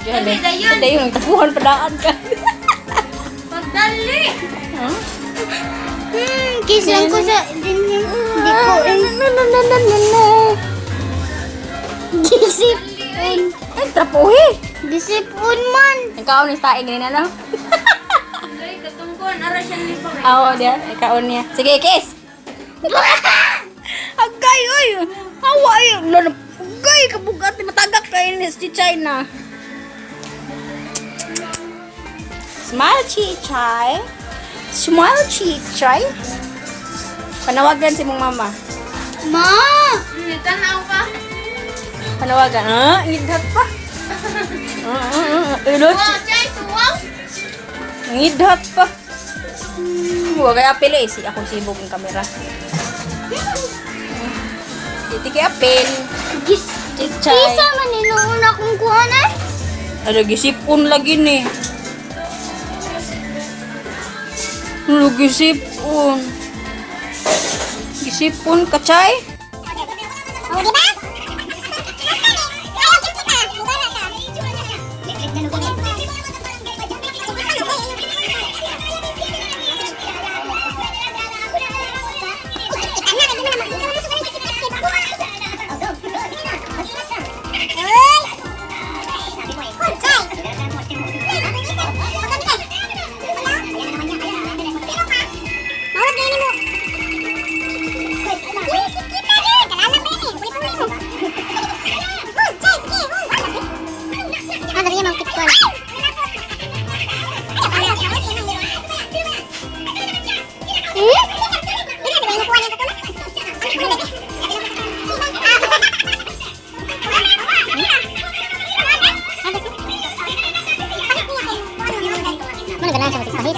Dali, Dayon. Dayon, tapuhan padaan ka. Pagdali! Huh? Kiss lang ko sa din hindi ko eh. Na, na, na, na, na, na. Gisipon. Ay, trapuhi. Gisipon man. Ikaw ni taing ni na, no? Ay, katungkon. Ara siya ni pa. Oo, diya. Ikaw niya. Sige, kiss. Agay, oy. Awa, ay. Lolo, agay, kabugat. Matagak kayo ni si China. Smile, Chichay. Smile, Chichay. Panawagan si mong mama. Ma! Tanaw pa. Panawagan. Ah, ngidhat pa. Ah, ah, ah. Ilot. Wow, Chay, suwaw! Ngidhat pa. Huwag kaya apel eh. Si ako sibog ang kamera. Dito kay apel. Gis Chichay. Kisa man inuuna kong kuha na. Ano, gisipon lagi ni. Ano, gisipon. Gisipon, kachay? Oh, di ba? Ah, dali mang kitkuan. Mana ganahan siya magsisahit?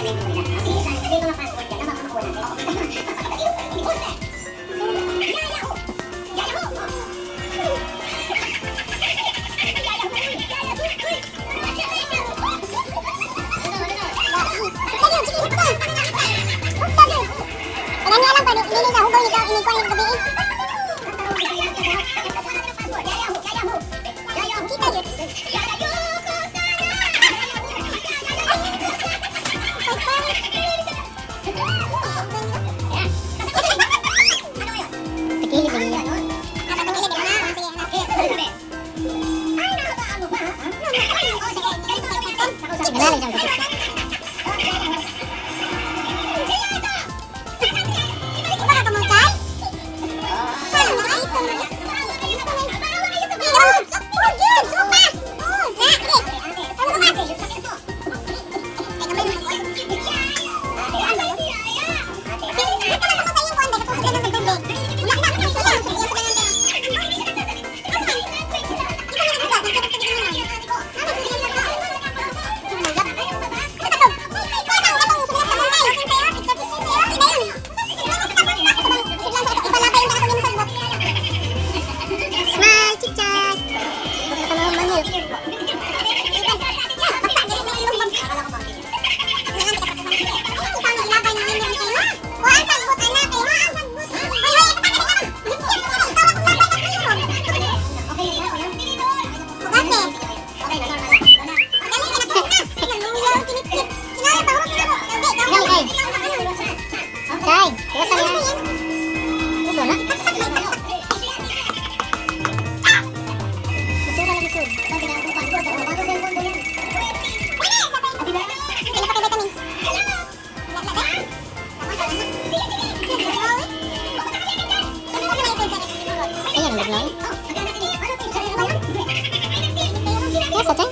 Tagilid lagi niya. Ganahan siya magsisahit. Smile, chichay. Chay, tiwasan niya. Ubo na. Basura lang isod. Ayan, ang gagawin. Yes, Chay.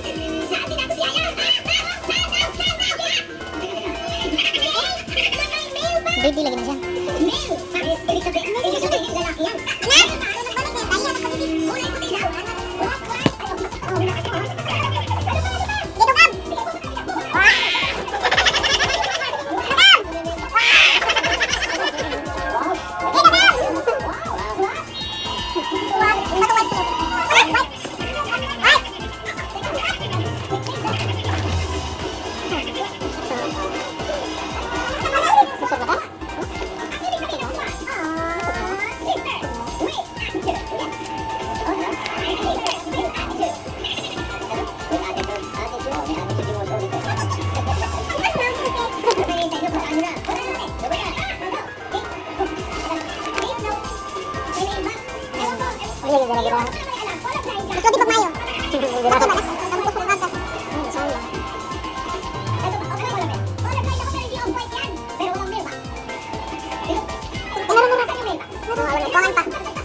Baby lagi na siya. Busog na ka? Ikaw di pagmayo. Pa.